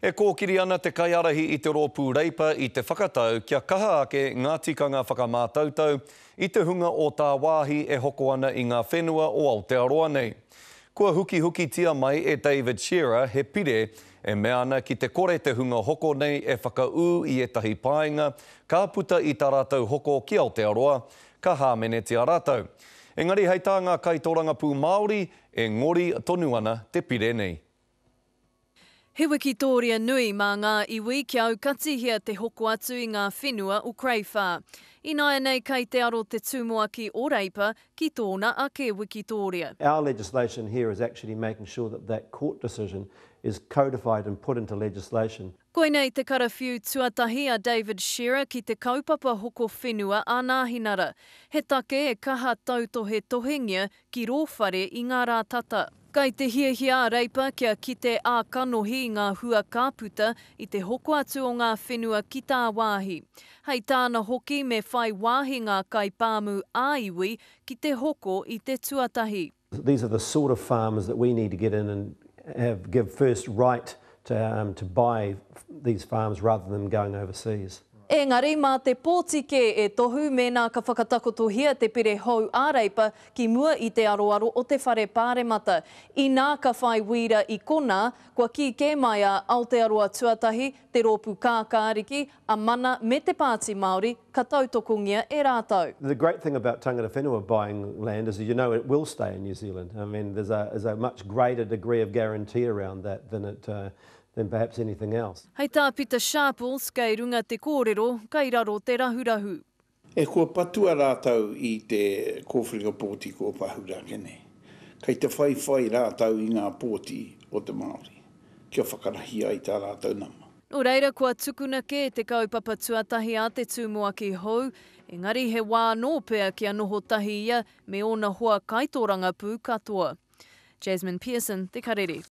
E kōkiri ana te kaiārahi i te Rōpū Reipa i te whakatau kia kaha ake ngā tikanga whakamātautau i te hunga o tāwāhi e hoko ana i ngā whenua o Aotearoa nei. Kua hukihukitia mai e David Shearer he pire e mea ana ki te kore te hunga hoko nei e whakaū i ētahi painga ka puta i tā rātou hoko ki Aotearoa, ka hāmenetia rātou. Engari hei tā ngā kaitorangapū Māori, e ngori tonu ana te pire nei. He wikitōria nui mā ngā iwi kia aukatihia te hoko atu i ngā whenua o Craiwha. Ināianei kei te aro te tumuaki o Reipa ki tōna ake wikitōria. Our legislation here is actually making sure that that court decision is codified and put into legislation. Koinei te karawhiu tuatahi a David Shearer ki te kaupapa hoko whenua a Nāhinara. He take e kaha tautohetohengia ki rō whare i ngā rā tata. Kai te hiahia a Reipa kia kite ā-kanohi i ngā hua ka puta i te hoko atu o ngā whenua ki tāwāhi. Hei tāna hoki me whai wāhi ngā kaipāmu ā-iwi ki te hoko i te tuatahi. These are the sort of farmers that we need to get in and have give first right to um to buy these farms rather than going overseas. Engari, mā te pōti kē e tohu mēnā ka whakatakotohia te pire hou a Reipa ki mua i te aroaro o te Whare Pāremata. Inā ka whai wīra i konā, kua kī kē mai a Aotearoa Tuatahi, te Rōpū Kākāriki, a Mana me te Pāti Māori, ka tautokongia e rātou. The great thing about tangata whenua buying land is that you know it will stay in New Zealand. I mean, there's a, there's a much greater degree of guarantee around that than it, uh, than perhaps anything else. Hei tā Pita Sharples, kei runga te kōrero, kei raro te rahurahu. E kua patua rātou i te kōwhiringa pōti kua pahura ake nei. Kei te whaiwhai rātou i ngā pōti o te Māori kia whakarahi ai tā rātou nama. Nō reira kua tukuna kē te kaupapa tuatahi a te tumuaki hou, engari he wā anō pea kia noho tahi ia me ōna hoa kaitōrangapū katoa. Jasmine Pearson, Te Karere.